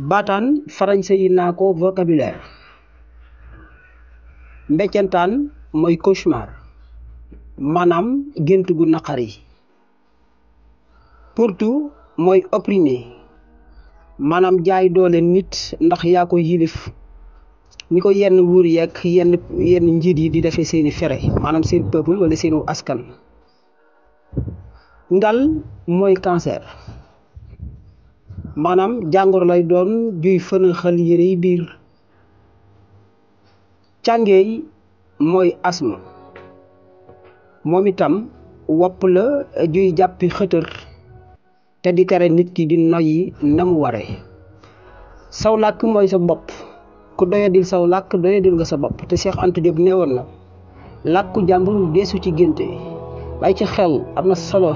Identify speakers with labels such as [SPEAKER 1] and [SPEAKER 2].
[SPEAKER 1] baataan français yi naa ko vocabulaire. mbeccantaan mooy cauchemar maanaam gént gu naqari. pourtu mooy opprimé maanaam jaay doole nit ndax yaa ko yilif ni ko yenn wuur yeeg yenn njiit yi di defee seeni fere maanaam seen peuple wala seenu askan. ngal mooy cancer maanaam jàngoro lay doon juy fënaxal yére yi biir. càngeey mooy asthme moom itam wopp la juy jàppi xëtër te di tere nit ki di noyyi na mu ware. saw làkk mooy sa bopp ku doyadil saw làkk doyadil nga sa bopp te Cheikh Anta Diop neewoon na làkku jàmbur deesu ci génte bàyyi ci xel am na solo